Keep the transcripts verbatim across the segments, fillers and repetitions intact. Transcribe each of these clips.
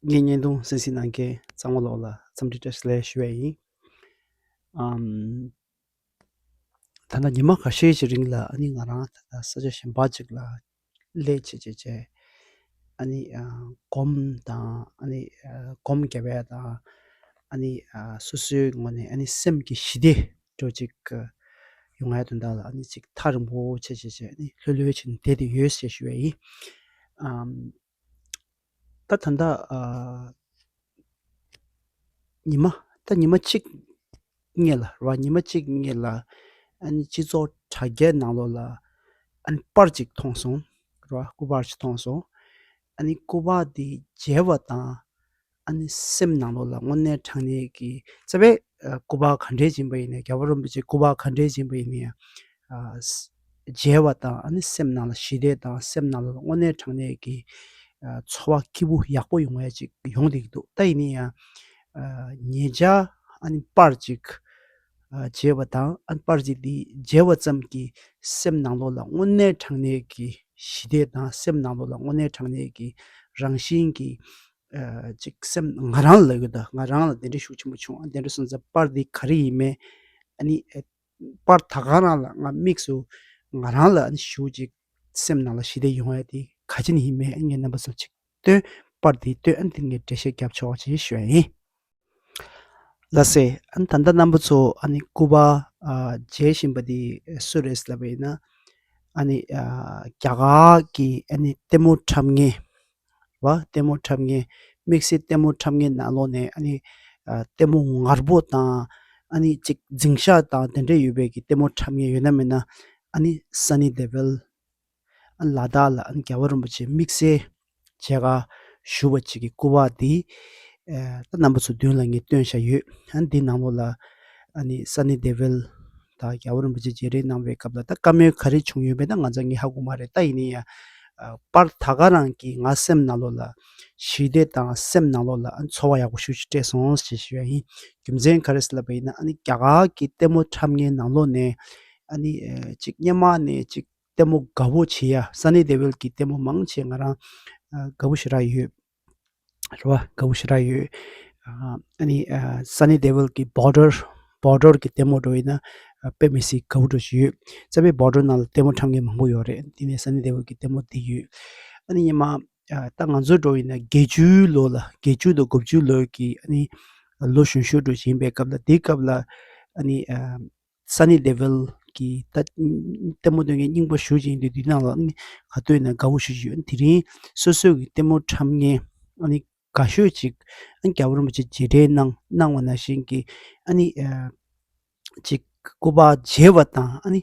ངའི་བརྙན་ཐུང་གསན་གཟིགས་གནང་མཁན་ཚང་མ་ལོག་ལ་འཚམས་འདྲི་བཀྲ་ཤིས་བདེ་ལེགས་ཞུ་བ་ཡིན། ཨམ། ད་ལྟ་ཉི་མ་ཁ་ཤས་ཀྱི་རིང་ལ་ཨ་ནི་ང་རང་ད་ལྟ་ས་ཆ་གཞན་པ་ཅིག་ལ་སླེབས་བྱས་བྱས་བྱས། ཨ་ནི་ཨ་སྒོམ་དང་ཨ་ནི་ཨ་སྒོམ་རྒྱབ་ཡ་དང་། ཨ་ནི་ཨ་སོ་སོའི་ངོས་ནས་ཨ་ནི་སེམས་ཀྱི་ཞི་བདེ་འདྲ་ཅིག་ཡོང་ཡ་དོན་དག་ལ་ཨ་ནི་ཅིག་ཐག་རིང་པོ་བྱས་བྱས་བྱས་ཨ་ནི་ལྷོད་ལྷོད་བྱས་ནས་བསྡད་དེ་ཡོད་ཅེས་ཞུ་བ་ཡིན། ཨམ། ད་ད་ལྟ་ཨ་ཉི་མ་ད་ཉི་མ་གཅིག་སྔོན་ལ་རེད་བ། ཉི་མ་གཅིག་སྔོན་ལ་ཨ་ནི་སྤྱི་ཚོགས་དྲ་རྒྱའི་ནང་ལོགས་ལ་ཨ་ནི་པར་ཅིག་མཐོང་སོང་རེད་བ། སྐུ་པར་ཅིག་མཐོང་སོང་། ཨ་ནི་སྐུ་པར་དེ་མཇལ་བ་དང་ཨ་ནི་སེམས་ནང་ལོགས་ལ་དངོས་གནས་དྲང་གནས་ཀྱི་རྩ་བའི་ཨ་སྐུ་པར་ག་འདྲས་ཡིན་པ་ཡིན་ནའི་རྒྱལ་བ་རིན་པོ་ཆེའི་སྐུ་པར་ག་འདྲས་ཡིན་པ་ཡིན་ནའི་ཨ་མཇལ་བ་དང་ཨ་ནི་སེམས་ནང་ལ་ཞི་བདེ་དང་སེམས་ནང་ལ་དངོས་གནས་དྲང་གནས་ཀྱི་ཨ་ཚོར་བ་སྐྱིད་པོ་ཡག་པོ་ཡོང་ཡ་ཅིག་ཡོང་བསྡད་ཀྱི་འདུག་ད་ཡིན་ན་ཡང་ཨ་ཉེ་ཆར་ཨ་ནི་པར་ཅིག་ཨ་མཇལ་བ་དང་ཨ་ནི་པར་ཅིག་འདི་མཇལ་བ་ཙམ་གྱིས་སེམས་ནང་ལོགས་ལ་དངོས་གནས་དྲང་གནས་ཀྱི་ཞི་བདེ་དང་སེམས་ནང་ལོགས་ལ་དངོས་གནས་དྲང་གནས་ཀྱི་རང་བཞིན་གྱི་ཨ་ཅིག་སེམས་ང་རང་ལ་ཡོད་ད། ང་རང་ལ་དེ་འདྲའི་ཤུགས་ཆེན་པོ་བྱུང་། ཨ་དེ་འདྲ་སོང་ཙང་པར་འདི་ག་རེ་ཡིན་མིན་ཨ་ནི་ཨ་པར་ད་ག་རང་ལ་ང་དམིགས་སུ་ང་རང་ལ་ཨ་ནི་ཞེ་པོ་ཅིག་སེམས་ནང་ལ་ཞི་བདེ་ཡོང་ཡ་དེ་ག་ཅི་ནས་ཡིན་མིན་ཨ་ནི་ངས་རྣམ་པ་ཚོར་ཅིག་སྟོན། པར་དེ་སྟོན། ཨ་ནི་དེ་ངས་འགྲེལ་བཤད་རྒྱབ་ཆོག་ཅེས་ཞུ་ཡ་ཡིན། ལགས་སེ། ཨ་ནི་ད་ལྟ་རྣམ་པ་ཚོ་ཨ་ནི་སྐུ་པར་ཨ་མཇལ་བཞིན་པ་དེ་སུ་རེད་ལབ་པ་ཡིན་ན། ཨ་ནི་ཨ་རྒྱ་གར་གྱི་ཨ་ནི་ལྟད་མོ་འཁྲབ་མཁན་བ། ལྟད་མོ་འཁྲབ་མཁན། དམིགས་བསལ་ལྟད་མོ་འཁྲབ་མཁན་ནང་ལོགས་ནས་ཨ་ནི་ཨ་ལྟད་མོ་ངར་པོ་དང་ཨ་ནི་ཅིག་འཛིང་ཤག་དང་དེ་འདྲ་ཡོད་པའི་གི་ལྟད་མོ་འཁྲབ་མཁན་ཡོད་ན་མེད་ན། ཨ་ནི་སན་ནི་དེ་ཝལ། ཨ་ལ་དྭགས་ལ་ཨ་ནི་རྒྱལ་བ་རིན་པོ་ཆེ་དམིགས་བསལ་མཇལ་ཁ་ཞུ་བ་ཅིག་གི་སྐུ་པར་འདི་ཨ་ད་རྣམ་པ་ཚོ་མདུན་ལ་ངས་སྟོན་བཞག་ཡོད། ཨ་ནི་འདི་ནང་ལོགས་ལ་ཨ་ནི་སན་ནི་དེ་ཝལ་དང་རྒྱལ་བ་རིན་པོ་ཆེ་མཇལ་འཕྲད་གནང་བའི་སྐབས་ལ་ད་བཀའ་མོལ་ག་རེ་བྱུང་ཡོད་མེད་ད་ང་ཚོ་ངས་ཧ་གོ་མ་རེད། ད་ཡིན་ན་ཡང་ཨ་པར་ད་ག་རང་གིས་ང་སེམས་ནང་ལོགས་ལ་ཞི་བདེ་དང་སེམས་ནང་ལོགས་ལ་ཨ་ནི་ཚོར་བ་ཡག་པོ་ཞེ་པོ་ཅིག་སྤྲད་སོང་ཞེས་ཞུ་ཡ་ཡིན། རྒྱུ་མཚན་ག་རེ་ཟེར་ལབ་པ་ཡིན་ན་ཨ་ནི་རྒྱ་གར་གྱི་ལྟད་མོ་འཁྲབ་མཁན་ནང་ལོགས་ནས་ཨ་ནི་ཨ་ཅིག་སྔོན་མ་ནས་ཅིག་ལྟད་མོ་དགའ་པོ་བྱེད་ཡ། སན་ནི་དེ་ཝལ་གྱི་ལྟད་མོ་མང་ཆེ་ང་རང་ཨ་དགའ་པོ་ཞེ་དྲག་ཡོད་རེད་བ། དགའ་པོ་ཞེ་དྲག་ཡོད། ཨ་ཨ་ནི་ཨ་སན་ནི་དེ་ཝལ་གྱི་བོར་ཌར། བོར་ཌར་གྱི་ལྟད་མོ་འགྲོ་ཡིན་ན་ཨ་དཔེ་མི་སྲིད་དགའ་པོ་འདྲ་ཞིག་ཡོད། རྩ་བའི་བོར་ཌར་ནང་ལ་ལྟད་མོ་འཁྲབ་མཁན་མང་པོ་ཡོད་རེད། དེ་ནས་སན་ནི་དེ་ཝལ་གྱི་ལྟད་མོ་འདི་ཡོད། ཨ་ནི་སྔོན་མ་ཨ་ད་ང་ཚོ་འགྲོ་ཡིན་ན་བརྒྱད་ཅུའི་ལོ་ལ་བརྒྱད་ཅུ་དང་དགུ་བཅུ་ལོའི་གི་ཨ་ནི་ལོ་གཞོན་ཤོས་འདྲ་ཞིག་ཡིན་པའི་སྐབས་ལ། དེའི་སྐབས་ལ་ཨ་ནི་ཨ་སན་ནི་དེ་ཝལ་གྱི་ད་ལྟད་མོ་སྟོན་མཁན་རྙིང་པ་ཞེ་པོ་ཅིག་ཡིན་དུས་དེའི་ནང་ལ་ཨ་ནི་ག་དུས་ཡིན་ན་དགའ་པོ་ཞེ་པོ་ཅིག་ཡོད། དེ་རིང་སོ་སོ་གི་ལྟད་མོ་འཁྲབ་མཁན་ཨ་ནི་དགའ་ཤོས་ཅིག་ཨ་ནི་རྒྱལ་བ་རིན་པོ་ཆེ་མཇལ་འཕྲད་གནང་གནང་བ་ནང་བཞིན་གྱི་ཨ་ནི་ཨ་ཅིག་སྐུ་པར་མཇལ་བ་དང་ཨ་ནི་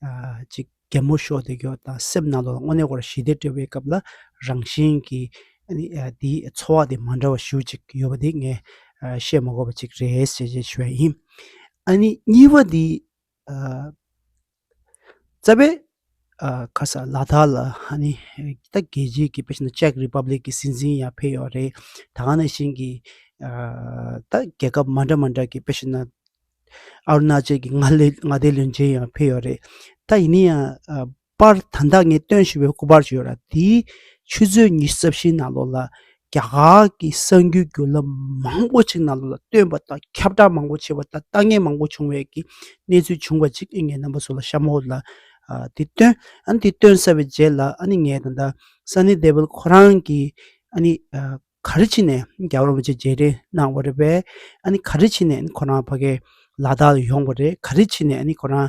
ཨ་ཅིག་གད་མོ་ཤོར་བསྡད་ཡོད་དང་། སེམས་ནང་ལོགས་ལ་དངོས་གནས་ཁོ་རང་ཞི་བདེ་སྤྲད་པའི་སྐབས་ལ་རང་བཞིན་གྱིས་ཨ་ནི་ཨ་དེའི་ཚོར་བ་དེ་མ་འདྲ་བ་ཞེ་པོ་ཅིག་ཡོད་པ་དེ་ངས་ཨ་བཤད་མ་དགོས་པ་ཅིག་རེད་ཅེས་ཅེས་ཞུ་བ་ཡིན། ཨ་ནི་གཉིས་པ་དེ་ཨ་རྩ་བའི་ཨ་ཁ་ས་ལ་དྭགས་ལ་ཨ་ནི་ད་རྒྱལ་སྤྱིའི་གི་དཔེ་བཞག་ན་ཅེག་རི་པབ་ལིག་གི་སྲིད་འཛིན་ཡང་ཕེབས་ཡོད་རེད། ད་ག་ནང་བཞིན་གྱི་ཨ་ད་རྒྱལ་ཁབ་མ་འདྲ་མ་འདྲ་གི་དཔེ་བཞག་ན་ཨ་རུ་ན་ཅལ་གྱི་མངའ་ལས་མངའ་སྡེ་བློན་ཆེན་ཡང་ཕེབས་ཡོད་རེད། ད་ཡིན་ན་ཡང་ཨ་པར་ད་ལྟ་ངས་སྟོན་བཞིན་པའི་སྐུ་པར་ཅིག་ཡོད་ར། དེའི་ཆུ་ཚོད་ཉི་ཤུ་རྩ་བཞིའི་ནང་ལོགས་ལ་རྒྱ་གར་གྱི་གསར་འགྱུར་བརྒྱུད་ལམ་མང་པོ་ཅིག་ནང་ལོགས་ལ་སྟོན་པ་དང་ཁྱབ་བསྒྲགས་མང་པོ་བྱས་པ་དང་ལྟ་མཁན་མང་པོ་བྱུང་བའི་གི་གནས་ཚུལ་བྱུང་བ་ཅིག་ཨ་ངས་རྣམ་པ་ཚོ་ལ་ཤར་མོ་ལ་ཨ་དེ་སྟོན། ཨ་ནི་དེ་སྟོན་ཚར་བའི་རྗེས་ལ་ཨ་ནི་ངས་ད་ལྟ་སན་ནི་དེ་ཝལ་ཁོ་རང་གི་ཨ་ནི་ཨ་ག་རེ་བྱས་ནས་རྒྱལ་བ་རིན་པོ་ཆེ་མཇལ་འཕྲད་གནང་བ་རེད་པས། ཨ་ནི་ག་རེ་བྱས་ནས་ཨ་ནི་ཁོ་རང་ཕ་གའི་ལ་དྭགས་ལ་ཡོང་བ་རེད། ག་རེ་བྱས་ནས་ཨ་ནི་ཁོ་རང་ཨ་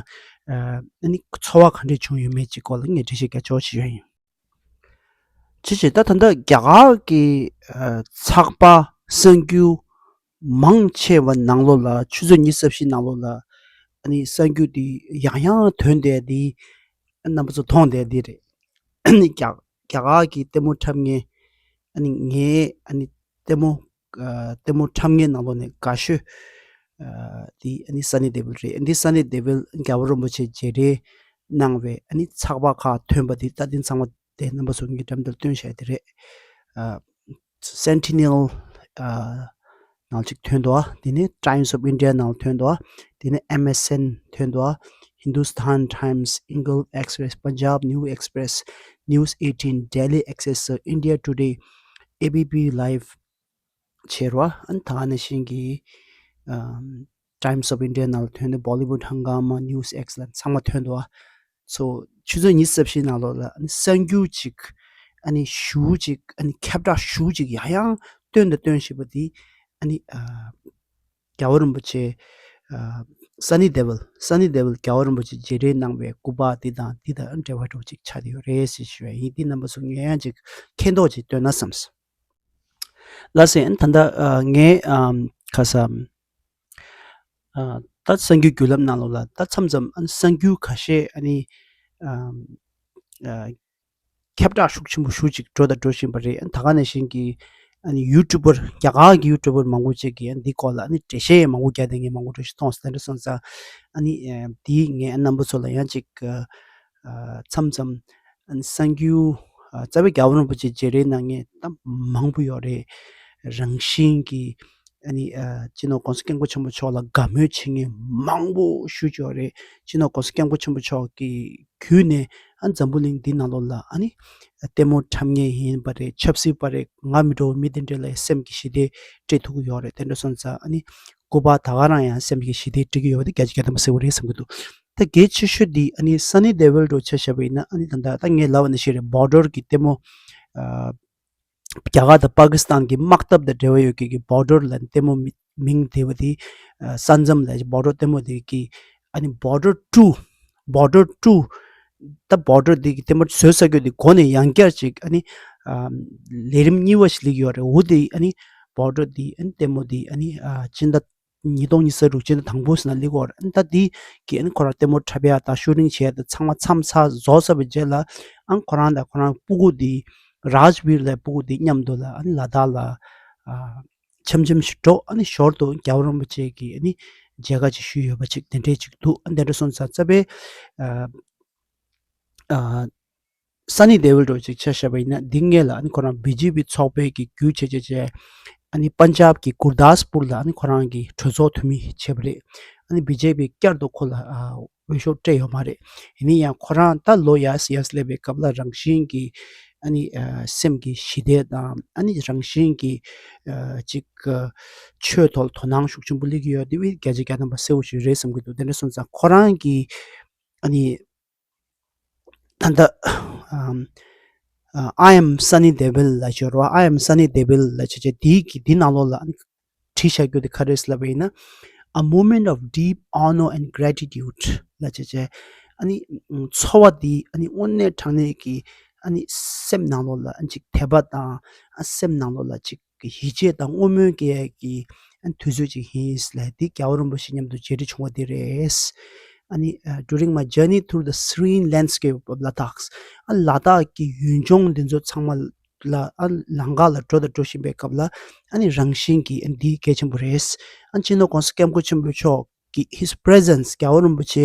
ཨ་ནི་ཚོར་བ་ག་འདྲས་བྱུང་ཡོད་མེད་ཅིག་སྐོར་ལ་ངས་འགྲེལ་བཤད་རྒྱག་ཆོག་ཞུ་ཡ་ཡིན། ཅི་བྱས་ད་ད་ལྟ་རྒྱ་གར་གྱི་ཨ་ཚགས་པར་གསར་འགྱུར་མང་ཆེ་བ་ནང་ལོགས་ལ་ཆུ་ཚོད་ཉི་ཤུ་རྩ་བཞི་ནང་ལོགས་ལ་ཨ་ནི་གསར་འགྱུར་འདི་ཡང་ཡང་ཐོན་བསྡད་འདི་རྣམ་པ་ཚོ་མཐོང་བསྡད་འདི་རེད། ཨ་ནི་རྒྱ་རྒྱ་གར་གྱི་ལྟད་མོ་འཁྲབ་མཁན་ཨ་ནི་ངའི་ཨ་ནི་ལྟད་མོ་ཨ་ལྟད་མོ་འཁྲབ་མཁན་ནང་ལོགས་ནས་དགའ་ཤོས་ཨ་འདི་ཨ་ནི་སན་ནི་དེ་ཝལ་རེད། འདི་སན་ནི་དེ་ཝལ་རྒྱལ་བ་རིན་པོ་ཆེ་མཇལ་འཕྲད་གནང་བའི་ཨ་ནི་ཚགས་པར་ཁག་ཐོན་པ་འདི་ད་འདི་ཚང་མ་དེ་རྣམ་པ་ཚོ་ངའི་འགྲམ་དུ་སྟོན་བཞག་དེ་རེད། ཨ་Sentinel ཨ་ནང་ཅིག་ཐོན་འདུག་ཨ། དེ་ནས་Times of India ནང་ཐོན་འདུག་ཨ། དེ་ནས་M S N ཐོན་འདུག་ཨ། Hindustan Times, Indian Express, Punjab New Express, News eighteen, Delhi Excelsior, India Today, A B P Live, བྱས་རོ། ཨ་ནི་ད་ག་ནང་བཞིན་གྱི་ཨམ། Times of India ནང་ལ་ཐོན་ཏེ་Bollywood Hungama News X ལ་ཚང་མ་ཐོན་འདུག་ཨ། ཚོ་ཆུ་ཚོད་ཉི་ཤུ་རྩ་བཞི་ནང་ལོགས་ལ་ཨ་ནི་གསར་འགྱུར་ཅིག་ཨ་ནི་ཞེ་པོ་ཅིག་ཨ་ནི་ཁྱབ་བསྒྲགས་ཞེ་པོ་ཅིག་ཡང་ཡང་བཏོན་དང་བཏོན་བཞིན་པ་འདི་ཨ་ནི་ཨ། རྒྱལ་བ་རིན་པོ་ཆེ་ཨ། Sunny Deol Sunny Deol རྒྱལ་བ་རིན་པོ་ཆེ་མཇལ་རེས་གནང་བའི་སྐུ་པར་འདི་དང་འདི་དང་འབྲེལ་བ་འདྲ་བོ་ཅིག་ཆགས་ཡོད་རེད་ཟེར་ཞུ་བ་ཡིན། འདི་རྣམ་པ་ཚོ་ངས་ཡང་ཅིག་མཁྱེན་རྟོགས་ཅིག་བཏོན་ན་བསམས། ལགས་སེ། ཨ་ནི་ད་ལྟ་ཨ། ངས་ཨམ། ཁ་སང་ཨ། ད་གསར་འགྱུར་བརྒྱུད་ལམ་ནང་ལོགས་ལ་ད་མཚམས་མཚམས་ཨ་ནི་གསར་འགྱུར་ཁ་ཤས་ཨ་ནི་ཨམ། ཨ། ཁྱབ་བསྒྲགས་ཤུགས་ཆེན་པོ་ཞེ་པོ་ཅིག་འགྲོ་དང་འགྲོ་བཞིན་པ་རེད། ཨ་ནི་ད་ག་ནང་བཞིན་གྱི་ཨ་ནི་ཡུ་ཊུབ་པར་རྒྱ་གར་གྱི་ཡུ་ཊུབ་པར་མང་པོ་ཅིག་གིས་ཨ་ནི་འདི་སྐོར་ལ་ཨ་ནི་འགྲེལ་བཤད་མང་པོ་རྒྱག་བསྡད་མཁན་མང་པོ་འདྲ་ཞིག་མཐོང་སོང་། དེ་འདྲ་སོང་ཙང་ཨ་ནི་ཨ། འདིས་ངས་ཨ་རྣམ་པ་ཚོ་ལ་ཡང་ཅིག་ཨ། མཚམས་མཚམས་ཨ་ནི་གསར་འགྱུར་ཨ། རྩ་བའི་རྒྱལ་བ་རིན་པོ་ཆེ་མཇལ་རེས་གནང་མཁན་ད་མང་པོ་ཡོད་རེད། རང་བཞིན་གྱིས་ཨ་ནི་ཨ། སྤྱི་ནོར་༸གོང་ས་༸སྐྱབས་མགོན་ཆེན་པོ་མཆོག་ལ་དགའ་མོས་བྱེད་མཁན་མང་པོ་ཞེ་པོ་ཅིག་ཡོད་རེད། སྤྱི་ནོར་༸གོང་ས་༸སྐྱབས་མགོན་ཆེན་པོ་མཆོག་གི་བརྒྱུད་ནས་ཨ། འཛམ་བུ་གླིང་འདི་ནང་ལོགས་ལ་ཨ་ནི་ལྟད་མོ་འཁྲབ་མཁན་ཡིན་པ་རེད། ཆབ་སྲིད་པ་རེད། ང་མི་འདྲ་བ་མི་དེ་འདྲ་ལ་སེམས་ཀྱི་ཞི་བདེ་སྤྲད་ཐུབ་ཀྱི་ཡོད་རེད། དེ་འདྲ་སོང་ཙང་ཨ་ནི་སྐུ་པར་ད་ག་རང་ཡང་སེམས་ཀྱི་ཞི་བདེ་སྤྲད་ཀྱི་ཡོད་པ་དེ་བརྒྱ་ཆ་བརྒྱ་ཐམ་པ་གསལ་པོ་རེད་བསམ་གྱི་འདུག་ད་གལ་ཆེ་ཤོས་འདི་ཨ་ནི་Sunny Deol འདྲ་བོ་ཆ་བཞག་པ་ཡིན་ན་ཨ་ནི་ད་ལྟ་ད་ངས་ལབ་པ་ནང་བཞིན་རེད། བྷོ་ཌར་གྱི་ལྟད་མོ་ཨ། རྒྱ་གར་དང་པ་ཀི་སི་ཐན་གྱི་དམག་འཐབ་དང་འབྲེལ་བ་ཡོད་མཁན་གྱི་བྷོ་ཌར་ལ་ལྟད་མོ་མི་མིང་དེ་བ་དེ་ས་མཚམས་ལ་བྷོ་ཌར་ལྟད་མོ་དེ་གི་ཨ་ནི་བྷོ་ཌར་ཊུ། བྷོ་ཌར་ཊུ། ད་བྷོ་ཌར་དེ་གི་ལྟད་མོ་བཟོས་ཚར་རྒྱུ་དེ་འགོ་ནས་ཡང་བསྐྱར་ཅིག་ཨ་ནི་ཨ། ལས་རིམ་གཉིས་པ་ཞིག་སླེབས་ཡོད་རེད། འོ་དེ་ཨ་ནི་བྷོ་ཌར་དེ་ཨ་ནི་ལྟད་མོ་དེ་ཨ་ནི་ཨ། སྤྱི་ཟླ་ཉིས་སྟོང་ཉི་ཤུ་རྩ་དྲུག་སྤྱི་ཟླ་དང་པོ་ཟེར་ན་སླེབས་ཀྱི་ཡོད་རེད། ཨ་ནི་ད་དེ་གི་ཨ་ནི་ཁོ་རང་ལྟད་མོ་འཁྲབ་ཡ་དང་ཤུ་ཊིང་བྱེད་ཡ་དང་ཚང་མ་མཚམས་ཚར་རྫོགས་ཚར་བའི་རྗེས་ལ་ཨ་ནི་ཁོ་རང་དང་ཁོ་རང་སྤུ་གུ་དེ་རཱཇ་བིར་ལབ་སྤུ་གུ་དེ་མཉམ་དུ་ལ་ཨ་ནི་ལ་དྭགས་ལ་ཨ། འཆམ་འཆམ་ཞིག་འགྲོ། ཨ་ནི་ཞོར་དུ་རྒྱལ་བ་རིན་པོ་ཆེ་གི་ཨ་ནི་མཇལ་ཁ་ཅིག་ཞུས་ཡོད་པ་ཅིག་དེ་འདྲས་ཅིག་འདུག་ཨ་དེ་འདྲ་སོང་ཙང་རྩ་བའི་ཨ། ཨ། སན་ནི་དེ་ཝོལ་འདྲ་བོ་ཅིག་ཆ་བཞག་པ་ཡིན་ན་འདི་སྔོན་ལ་ཨ་ནི་ཁོ་རང་བི་ཇེ་པི་ཚོགས་པའི་གི་བརྒྱུད་བྱས་བྱས་བྱས་ཨ་ནི་པན་ཇབ་ཀྱི་གུར་དཱས་པུར་ལ་ཨ་ནི་ཁོ་རང་གི་གྲོས་ཚོགས་འཐུས་མི་བྱས་པ་རེད། ཨ་ནི་བི་ཇེ་པི་བསྐྱར་དུ་ཁོ་ལ་ཨ། འོས་ཤོག་སྤྲད་ཡོད་མ་རེད། ཡིན་ན་ཡང་ཁོ་རང་ད་ལོ་ཡར་ཡར་སླེབས་པའི་སྐབས་ལ་རང་བཞིན་གྱིས་ཨ་ནི་ཨ། སེམས་ཀྱི་ཞི་བདེ་དང་ཨ་ནི་རང་བཞིན་གྱིས་ཨ། ཅིག་ཨ། ཆོས་ཐོག་ལ་དོ་སྣང་ཤུགས་ཆེན་པོ་སླེབས་ཀྱི་ཡོད་དེ་བས་བརྒྱ་ཆ་བརྒྱ་ཐམ་པ་གསལ་པོ་ཞིག་རེད་བསམ་གྱི་འདུག་དེ་འདྲ་སོང་ཙང་ཁོ་རང་གིས་ཨ་ནི་ད་ལྟ་ཨམ། ཨ། I am Sunny Deol ལབ་བྱས་རོ། I am Sunny Deol ལབ་བྱས་བྱས་དེའི་གི་དེ་ནང་ལོགས་ལ་ཨ་ནི་བྲིས་བཞག་རྒྱུ་དེ་ག་རེ་རེད་ལབ་པ་ཡིན་ན། A moment of deep honor and gratitude ལབ་བྱས་བྱས། ཨ་ནི་ཚོར་བ་འདི་ཨ་ནི་དངོས་གནས་དྲང་གནས་ཀྱི་ཨ་ནི་སེམས་ནང་ལོགས་ལ་ཨ་ནི་ཅིག་དད་པ་དང་ཨ་སེམས་ནང་ལོགས་ལ་ཅིག་ཡིད་ཆེས་དང་བསྔོ་སྨོན་སྐྱེ་ཡས་ཀྱི་ཨ་ནི་དུས་ཚོད་ཅིག་ཡིན་ལབ་འདི་རྒྱལ་བ་རིན་པོ་ཆེ་མཉམ་དུ་མཇལ་འཕྲད་བྱུང་བ་འདི་རེད། ཨ་ནི་ཨ། During my journey through the serene landscape of Ladakh ཨ་ལ་དྭགས་ཀྱི་ཡུལ་ལྗོངས་འདི་ཚོ་ཚང་མ་ལ་ཨ་ལམ་ཁ་ལ་འགྲོ་དང་འགྲོ་བཞིན་པའི་སྐབས་ལ་ཨ་ནི་རང་བཞིན་གྱིས་ཨ་འདི་གལ་ཆེན་པོ་རེད། ཨ་སྤྱི་ནོར་༸གོང་ས་༸སྐྱབས་མགོན་ཆེན་པོ་མཆོག་གི་his presence རྒྱལ་བ་རིན་པོ་ཆེ་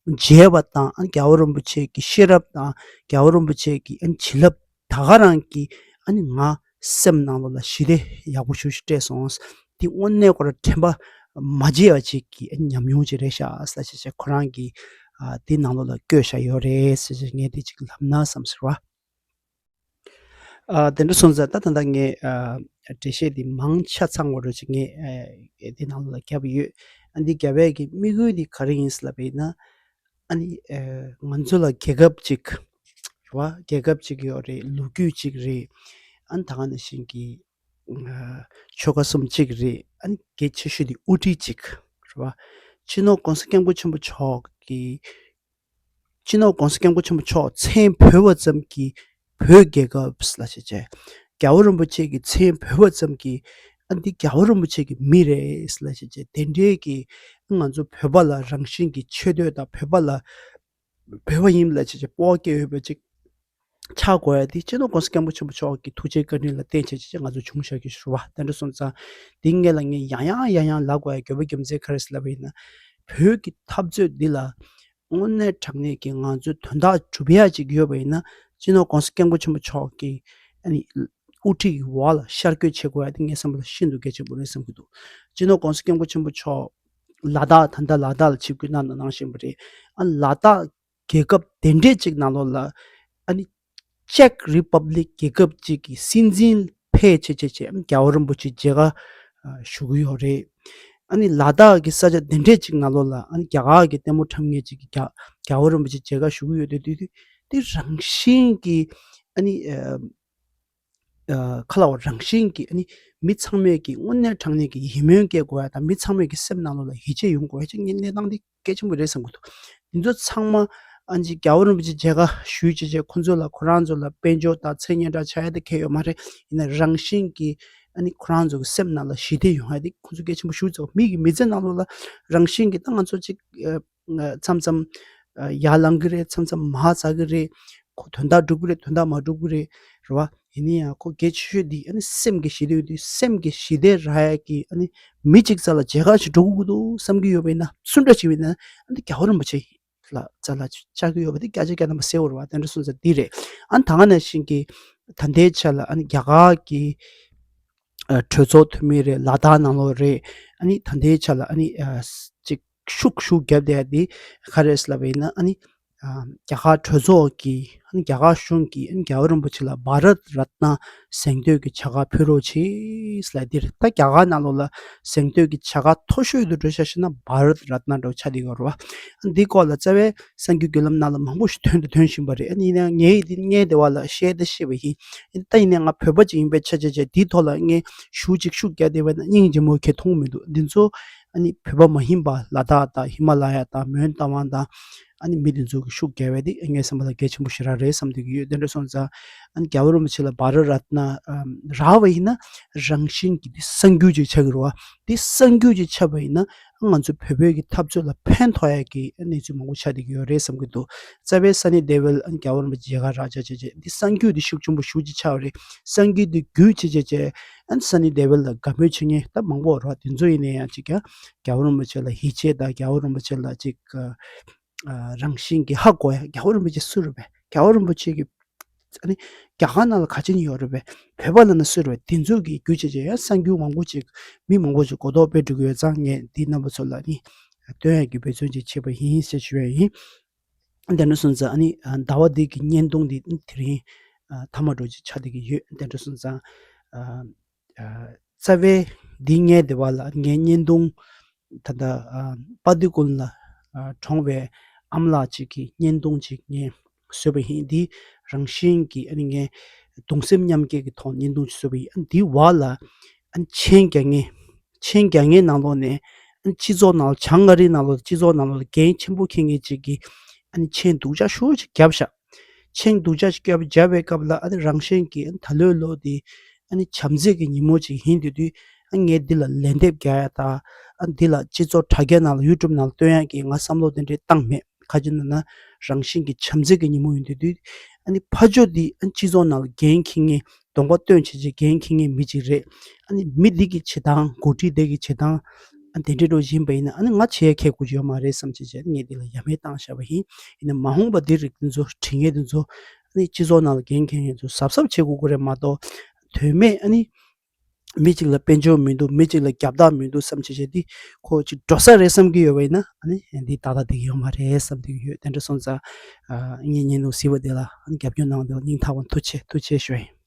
མཇལ་བ་དང་ཨ་རྒྱལ་བ་རིན་པོ་ཆེ་གི་ཤེས་རབ་དང་རྒྱལ་བ་རིན་པོ་ཆེ་གི་ཨ་བྱིན་རླབས་ད་ག་རང་གིས་ཨ་ནི་ང་སེམས་ནང་ལོགས་ལ་ཞི་བདེ་ཡག་པོ་ཞེ་པོ་ཞིག་སྤྲད་སོང་། འདི་དངོས་གནས་ཁོ་རང་དྲན་པ་མ་བརྗེད་པ་ཅིག་གི་ཨ་ཉམས་མྱོང་ཅིག་རེད་ཤག་ཟེར་བྱས་བྱས་ཁོ་རང་གིས་ཨ་འདི་ནང་ལོགས་ལ་བཀོད་བཞག་ཡོད་རེད་ཟེར་བྱས་ངས་འདི་ཅིག་ལབ་ན་བསམ་ཟེར་བ། ཨ་དེ་འདྲ་སོང་ཙང་ད་ད་ལྟ་ངས་ཨ་འགྲེལ་བཤད་འདི་མང་ཆ་ཚང་བ་འདྲ་ཅིག་ངས་ཨ་འདི་ནང་ལ་བརྒྱབ་ཡོད། ཨ་འདི་བརྒྱབ་པའི་གི་དམིགས་ཡུལ་འདི་ག་རེ་ཡིན་ཟེར་ལབ་པ་ཡིན་ན། ཨ་ནི་ཨ་ང་ཚོ་ལ་རྒྱལ་ཁབ་ཅིག་རེད་བ། རྒྱལ་ཁབ་ཅིག་ཡོད་རེད། ལོ་རྒྱུས་ཅིག་རེད། ཨ་ནི་ད་ག་ནང་བཞིན་གྱི་ཨ་ཆོལ་ཁ་གསུམ་ཅིག་རེད། ཨ་ནི་གལ་ཆེ་ཤོས་འདི་དབུ་ཁྲིད་ཅིག་རེད་བ། སྤྱི་ནོར་༸གོང་ས་༸སྐྱབས་མགོན་ཆེན་པོ་མཆོག་གི་སྤྱི་ནོར་༸གོང་ས་༸སྐྱབས་མགོན་ཆེན་པོ་མཆོག་མཚན་བོས་པ་ཙམ་གྱིས་བོད་རྒྱལ་ཁབ་ལབ་བྱས་བྱས། རྒྱལ་བ་རིན་པོ་ཆེ་གི་མཚན་བོས་པ་ཙམ་གྱིས་ཨ་འདི་རྒྱལ་བ་རིན་པོ་ཆེ་གི་མི་རེད་ལབ་བྱས་བྱས། དེ་འདྲའི་གི་ང་ཚོ་བོད་པ་ལ་རང་བཞིན་གྱི་ཆེ་བསྟོད་དང་བོད་པ་ལ་བོད་པ་ཡིན་ལབ་བྱས་བྱས་སྤོབས་པ་སྐྱེ་འོས་པ་ཅིག་ཆགས་དགོས་ཡ་དེ་སྤྱི་ནོར་༸གོང་ས་༸སྐྱབས་མགོན་ཆེན་པོ་མཆོག་གི་ཐུགས་རྗེ་བཀའ་དྲིན་ལ་བརྟེན་བྱས་བྱས་ང་ཚོ་བྱུང་བཞག་གི་ཞུ་བ་དེ་འདྲ་སོང་ཙང་། དེ་སྔོན་ལ་ངས་ཡང་ཡང་ཡང་ཡང་ལབ་དགོས་ཡ་དགོས་པ་རྒྱུ་མཚན་ག་རེ་ཟེར་ལབ་པ་ཡིན་ན། བོད་ཀྱི་འཐབ་རྩོད་འདི་ལ་དངོས་གནས་དྲང་གནས་ཀྱི་ང་ཚོའི་དོན་དག་སྒྲུབ་ཡ་ཅིག་ཡོད་པ་ཡིན་ན། སྤྱི་ནོར་༸གོང་ས་༸སྐྱབས་མགོན་ཆེན་པོ་མཆོག་གི་ཨ་ནི་དབུ་ཁྲིད་ཀྱི་འོག་ལ་ཤར་བསྐྱོད་བྱེད་དགོས་ཡ་དེ་ངའི་བསམ་པ་ལ་ཤིན་ཏུ་གལ་ཆེན་པོ་རེད་བསམ་གྱི་འདུག་སྤྱི་ནོར་༸གོང་ས་༸སྐྱབས་མགོན་ཆེན་པོ་མཆོག་ལ་དྭགས་ད་ལྟ་ལ་དྭགས་ལ་ཆིབས་བསྒྱུར་གནང་དང་གནང་བཞིན་པ་རེད། ཨ་ལ་དྭགས་རྒྱལ་ཁབ་དེ་འདྲས་ཅིག་ནང་ལོགས་ལ་ཨ་ནི་ཅེཀ་རི་པབ་ལིག་རྒྱལ་ཁབ་ཅིག་གི་སྲིད་འཛིན་ཕེབས་ ཐད་ཆེ་ཆེ་ཆེ་རྒྱལ་བ་རིན་པོ་ཆེ་མཇལ་ཁ་ཨ་ཞུ་གི་ཡོད་རེད། ཨ་ནི་ལ་དྭགས་ཀྱི་ས་ཆ་དེ་འདྲས་ཅིག་ནང་ལོགས་ལ་ཨ་ནི་རྒྱ་གར་གྱི་ལྟད་མོ་འཁྲབ་མཁན་ཅིག་གིས་རྒྱ་རྒྱལ་བ་རིན་པོ་ཆེ་མཇལ་ཁ་ཞུ་གི་ཡོད་དུས་དུས་དུས་དེ་རང་བཞིན་གྱིས་ཨ་ནི་ཨ་ཨ་ཁ་ལ་བ་རང་བཞིན་གྱིས་ཨ་ནི་མི་ཚང་མས་ཀྱི་དངོས་གནས་དྲང་གནས་ཀྱི་ཡིད་སྨོན་སྐྱེ་དགོས་ཡ་དང་མི་ཚང་མས་ཀྱི་སེམས་ནང་ལོགས་ལ་ཡིད་ཆེས་ཡོང་དགོས་ཡ་ཅིག་ངས་གནས་སྟངས་འདི་གལ་ཆེན་པོ་རེད་བསམ་གྱི་འདུག་འདི་ཚོ་ཚང་མ་ཨ་ནི་རྒྱལ་བ་རིན་པོ་ཆེ་མཇལ་ཁ་ཞུས་བྱས་བྱས་ཁོང་ཚོ་ལ་ཁོ་རང་ཚོ་ལ་དཔལ་འབྱོར་དང་མཚན་སྙན་གྲགས་ཆགས་ཡ་དེ་གལ་ཡོད་མ་རེད། ཡིན་ན་རང་བཞིན་གྱིས་ཨ་ནི་ཁོ་རང་ཚོ་གི་སེམས་ནང་ལ་ཞི་བདེ་ཡོང་ཡ་དེ་ཁོང་ཚོ་གལ་ཆེན་པོ་ཞུ་ཚོད་མི་གི་མི་ཚེ་ནང་ལོགས་ལ་རང་བཞིན་གྱིས་ད་ང་ཚོ་ཅིག་ཨ་མཚམས་མཚམས་ཨ་ཡར་ལངས་གི་རེད། མཚམས་མཚམས་མར་ཟག་གི་རེད། ཁོ་དོན་དག་འགྲུབ་གི་རེད། དོན་དག་མ་འགྲུབ་གི་རེད། རེད་བ། ཡིན་ན་ཡང་ཁོ་གལ་ཆེ་ཤོས་འདི་ཨ་ནི་སེམས་ཀྱི་ཞི་བདེ་ཡོད་དུས་སེམས་ཀྱི་ཞི་བདེ་རག་ཡ་གི་ཨ་ནི་མི་གཅིག་རྩ་ལ་མཇལ་ཁ་ཞིག་འགྲོ་དགོས་ཀྱི་འདུག་བསམ་གྱི་ཡོད་པ་ཡིན་ན་སུ་འདྲ་ཞིག་ཡིན་ན་ཨ་ནི་རྒྱལ་བ་རིན་པོ་ཆེ་ལ་རྩ་ལ་བཅར་གྱི་ཡོད་པ་འདི་བརྒྱ་ཆ་བརྒྱ་ཐམ་པ་གསལ་བོ་རེད་བ། དེ་འདྲ་སོང་ཙང་འདི་རེད། ཨ་ནི་ད་ག་ནང་བཞིན་གྱི་ད་ལྟའི་ཆ་ལ་ཨ་ནི་རྒྱ་གར་གྱི་ཨ་གྲོས་ཚོགས་འཐུས་མི་རེད། ལ་དྭགས་ནང་ལོགས་རེད། ཨ་ནི་ད་ལྟའི་ཆ་ལ་ཨ་ནི་ཨ་ཅིག་ཤུགས་ཤུགས་བརྒྱབ་བསྡད་ཡ་དེ་ག་རེ་ལབ་པ་ཡིན་ན་ཨ་ནི་ཨ་རྒྱ་གར་གྲོས་ཚོགས་ཀྱིས་ཨ་ནི་རྒྱ་གར་གཞུང་གིས་ཨ་ནི་རྒྱལ་བ་རིན་པོ་ཆེ་ལ་བྷ་རད་རཏ་ན་གཟེངས་བསྟོད་ཀྱི་བྱ་དགའ་ཕུལ་རོགས་གྱིས་ལབ་འདིར། ད་རྒྱ་གར་ནང་ལོགས་ལ་གཟེངས་བསྟོད་ཀྱི་བྱ་དགའ་མཐོ་ཤོས་དུ་འགྲོ་ཤ་ཤེ་ན་བྷ་རད་རཏ་ན་འགྲོ་ཆ་དེ་ཡོད་རེད་བ། འདི་སྐོར་ལ་རྩ་བའི་གསར་འགྱུར་བརྒྱུད་ལམ་ནང་ལ་མང་པོ་ཞིག་ཐོན་དང་ཐོན་བཞིན་པ་རེད། ཨ་ནི་ཡིན་ན་ངས་འདི་ངས་དེ་བ་ལ་བཤད་ད་ཤེས་པ་ཡིན། ད་ཡིན་ན་ང་བོད་པ་ཅིག་ཡིན་པའི་ཆ་བྱས་བྱས་འདིའི་ཐོག་ལ་ངས་ཞུ་གཅིག་ཤུགས་རྒྱག་བསྡད་པ་ན་སྙིང་རྗེ་མོ་གས་མཐོང་མི་འདུག་འདི་ཚོ་ཨ་ནི་བོད་པ་མ་ཡིན་པ་ལ་དྭགས་དང་ཧི་མ་ལ་ཡ་དང་མོན་རྟ་དབང་དང་ཨ་ནི་མི་འདི་ཚོ་གི་ཤུགས་རྒྱག་པ་དེ་ངའི་བསམ་པ་ལ་གལ་ཆེན་པོ་ཞེ་དྲག་རེད་བསམ་བསྡད་ཀྱི་ཡོད། དེ་འདྲ་སོང་ཙང་ཨ་ནི་རྒྱལ་བ་རིན་པོ་ཆེ་ལ་བྷ་ར་རཏ་ན་རག་པ་ཡིན་ན་རང་བཞིན་གྱིས་འདི་གསར་འགྱུར་ཅིག་ཆགས་ཀྱི་རེད་བ། འདི་གསར་འགྱུར་ཅིག་ཆགས་པ་ཡིན་ན་ང་ཚོ་བོད་བོད་ཀྱི་འཐབ་རྩོད་ལ་ཕན་ཐོགས་ཡ་གི་གནས་ཚུལ་མང་པོ་ཆགས་བསྡད་ཀྱི་ཡོད་རེད་བསམ་གྱི་འདུག་རྩ་བའི་སན་ནི་དེ་ཝེལ་ཨ་ནི་རྒྱལ་བ་རིན་པོ་ཆེ་མཇལ་ཁ་རག་བྱས་བྱས་བྱས་འདི་གསར་འགྱུར་འདི་ཤུགས་ཆེན་པོ་ཞེ་པོ་ཅིག་ཆགས་པ་རེད། གསར་འགྱུར་འདི་བརྒྱུད་བྱས་བྱས་བྱས་ཨ་ནི་སན་ནི་དེ་ཝེལ་ལ་དགའ་མོས་བྱེད་མཁན་ད་མང་པོ་རེད་བ། དེ་ཚོ་ཡིན་ན་ཡང་ཅིག་ཀྱང་རྒྱལ་བ་རིན་པོ་ཆེ་ལ་ཡིད་ཆེས་དང་རྒྱལ་བ་རིན་པོ་ཆེ་ལ་ཅིག་ཨ་རང་བཞིན་གྱིས་ཧ་གོ་ཡ། རྒྱལ་བ་རིན་པོ་ཆེ་སུ་རེད་པས། རྒྱལ་བ་རིན་པོ་ཆེ་གི་ཨ་ནི་རྒྱ་གར་ནང་ལ་ག་ཅི་ནས་ཡོད་རེད་པས། བོད་པ་ལ་ན་སུ་རེད་པས། དེ་ཚོ་གི་རྒྱུ་བྱས་བྱས་ཡང་གསར་འགྱུར་མང་པོ་ཅིག་མི་མང་པོ་ཅིག་གོ་རྟོགས་སྤེལ་འགྲོ་གི་ཡོད་ཙང་ངས་འདི་རྣམ་པ་ཚོ་ལ་ནི་སྟོན་ཡ་གི་འབད་བརྩོན་ཅིག་བྱས་པ་ཡིན་ཞེས་ཞུ་ཡ་ཡིན། དེ་འདྲ་སོང་ཙང་ཨ་ནི་ཟླ་བ་འདི་གི་བརྙན་ཐུང་འདི་དེ་རིང་མཐའ་མ་འགྲོ་ཅིག་ཆགས་བསྡད་ཀྱི་ཡོད། དེ་འདྲ་སོང་ཙང་རྩ་བའི་འདི་ངའི་དེ་བ་ལ་ངའི་བརྙན་ཐུང་ད་ལྟ་པ་དི་ཀུན་ལ་གྲོངས་པའི་ཨ་མ་ལགས་ཅིག་གི་བརྙན་ཐུང་ཅིག་ངས་བཟོས་པ་ཡིན། འདི་རང་བཞིན་གྱིས་ཨ་ནི་ངས་གདུང་སེམས་མཉམ་སྐྱེད་ཀྱི་ཐོག་བརྙན་ཐུང་ཅིག་བཟོས་པ་ཡིན། ཨ་ནི་འདི་བ་ལ་ཨ་ནི་མཆན་རྒྱག་མཁན་མཆན་རྒྱག་མཁན་ནང་ལོགས་ནས་ཨ་ནི་སྤྱི་ཚོགས་ནང་ལ་བྱང་ཨ་རིའི་ནང་ལོགས་སྤྱི་ཚོགས་ནང་ལོགས་འགན་ཆེན་པོ་འཁྱེར་མཁན་ཅིག་གིས་ཨ་ནི་མཆན་སྡུག་ཅག་ཤོས་ཅིག་བརྒྱབ་ཤག་མཆན་སྡུག་ཅག་ཅིག་བརྒྱབ་བརྒྱབ་པའི་སྐབས་ལ་ཨ་ནི་རང་བཞིན་གྱིས་ཨ་ནི་ད་ལོའི་ལོ་འདི་ཨ་ནི་བྱམས་བརྩེ་གི་ཉིན་མོ་ཅིག་ཡིན་དུས་དུས་ཨ་ངས་འདི་ལ་ལན་འདེབས་རྒྱག་ཡ་དང་ཨ་འདི་ལ་སྤྱི་ཚོགས་དྲ་རྒྱ་ནང་ལ་ཡུ་ཊུབ་ནང་ལ་སྟོན་ཡ་གི་ང་བསམ་བློ་དེ་འདྲའི་བཏང་མེད། ག་ཅི་ན་ན་རང་བཞིན་གྱིས་བྱམས་བརྩེ་གི་ཉིན་མོ་ཡིན་དུས་དུས་ཨ་ནི་ཕ་ཇོ་འདི་ཨ་ནི་སྤྱི་ཚོགས་ནང་ལ་འགན་འཁྱེར་མཁན་གདོང་པ་སྟོན་བྱེད་ཀྱི་འགན་འཁྱེར་མཁན་མི་ཅིག་རེད། ཨ་ནི་མི་འདི་གི་བྱེད་སྟངས་འགོ་ཁྲིད་འདི་གི་བྱེད་སྟངས་ཨ་དེ་འདྲའི་འགྲོ་བཞིན་པ་ཡིན་ན་ཨ་ནི་ང་བྱེད་ཡ་ཁེ་དགོས་ཀྱི་ཡོད་མ་རེད་བསམ་བྱས་བྱས་ངས་འདི་ལ་ཡ་མེད་བཏང་བཞག་པ་ཡིན། ཡིན་ན་མ་འོངས་པ་འདི་རིགས་འདི་ཚོ་དྲི་ངན་འདི་ཚོ་ཨ་ནི་སྤྱི་ཚོགས་ནང་ལ་འགན་འཁྱེར་མཁན་ཚོ་གཟབ་གཟབ་བྱེད་དགོས་ཀྱི་རེད་མ་གཏོགས་དོན་མེད་ཨ་ནི། མི་གཅིག་ལ་དཔལ་འབྱོར་མི་འདུག་མི་གཅིག་ལ་རྒྱབ་རྟགས་མི་འདུག་བསམ་བྱས་བྱས་འདི་ཁོ་ཅིག་འགྲོ་ས་རེད་བསམ་གྱི་ཡོད་པ་ཡིན་ན་ཨ་ནི་འདི་ཏག་ཏག་འགྲིག་གི་ཡོད་མ་རེད་བསམ་གྱི་ཡོད། དེ་འདྲ་སོང་ཙང་ཨ་ངའི་བརྙན་ཐུང་གཟིགས་པ་དེ་ལ་ཨ་ནི་རྒྱབ་སྐྱོར་གནང་བ་དེ་ལ་སྙིང་ཐག་པ་ཐུགས་རྗེ་ཆེ་ཐུགས་རྗེ་ཆེ་ཞུ་ཡ་ཡིན།